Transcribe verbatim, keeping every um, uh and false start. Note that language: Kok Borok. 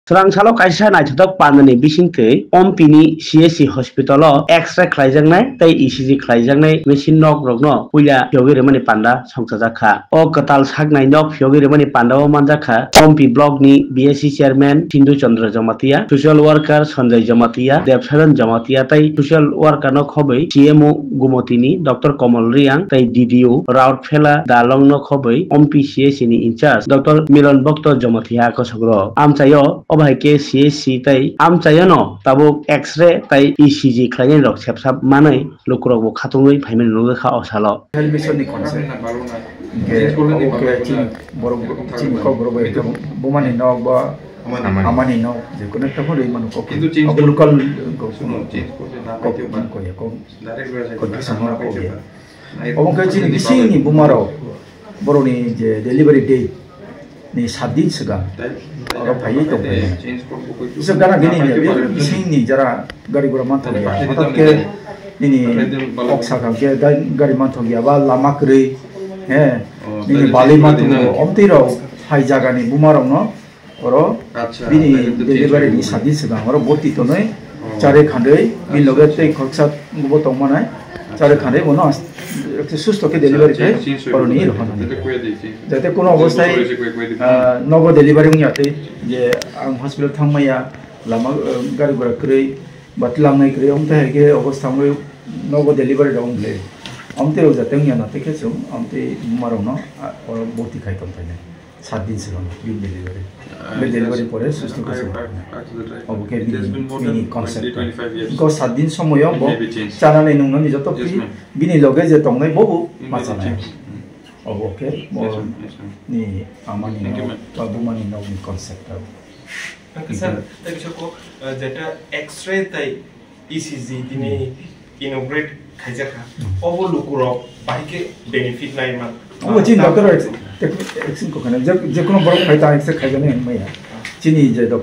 Swrang salo kaisa naithothok pandani bisingtwi Ompi ni C H C hospital o X-ray khlaijaknai tei E C G khlaijaknai machine nok rokno puila phiyogwi rwmani panda songchajak kha. O kwtal saknai nok phiyogwi rwmani panda o manjak kha Ompi block ni B S C chairman Sindhu Chandra Jamatia, social worker Sanjay Jamatia, Debsaran Jamatia tei social worker no khobwi C M O Gumoti ni Doctor Komol Riang tei D D O Raurkela Dalong no khobwi Ompi C H C ni in charge Doctor Milan Bhakta Jamatia kosok rok. Amchaio obo hai khe C H C tei amchaio no tabuk X-ray tei E C G khlainai rok sepsap manwi lukurok bo khatungwi phaimani nukjakha o salo. Health mission ni concept. Hingke obo khe chini borok, chini kok borok bai khe bumani nok ba amani nok je kono ekta phano rwi mano kok. Kintu change obo local kok, kok kok ya kok. Direct condition no kok ya. Obo khe chini bisingni bumarok borokni je delivery date ni sat din swkang oro phaiwi tongphai. Bisa gana gini ya, bisingni jara gari gura manthok ya. Hothat khe nini kok sakha khe ga-, gari manthok ya ba lama kwrwi, he, nini balwi manthok, omtwi rok hai jagani bumarokno oro bini delivery ni sat din swkang oro boti tonwi charwi khandwi bini loge tei khoroksa bo tongmanai charwi khandwi bono as-, ekta susto khe delivery khe oro ni rohornani. Jate kono obostai, ah, nogo delivery wngya tei je ang hospital thangmaya lama, ah, gari gura kwrwi ba tlangnai kwrwi omtwi hai khe obostha wngwi nogo delivery rok wng le. Omtwi rok jate wngya na tei khe chwng omtwi bumarokno, ah, oro boti khai tongphainai. Sat din swkang bini delivery. Ah, bini delivery pore susto khe chwng obo khe bini, bini concept. Because sat din somoyo bo chanani nungnani joto bini loge je tongnai bobo ma chanai. Obo khe bo ni amani nok ba bumani nokni concept abo. Sir, tei kisa kok, eh, jeta X-ray tei E C G tini inaugurate khaijak kha. Obo lukurok bahai khe benefit nai man. Obo chini doctor action kok khana, je, je kono borok phai ta action khaijani maya. Chini je doctor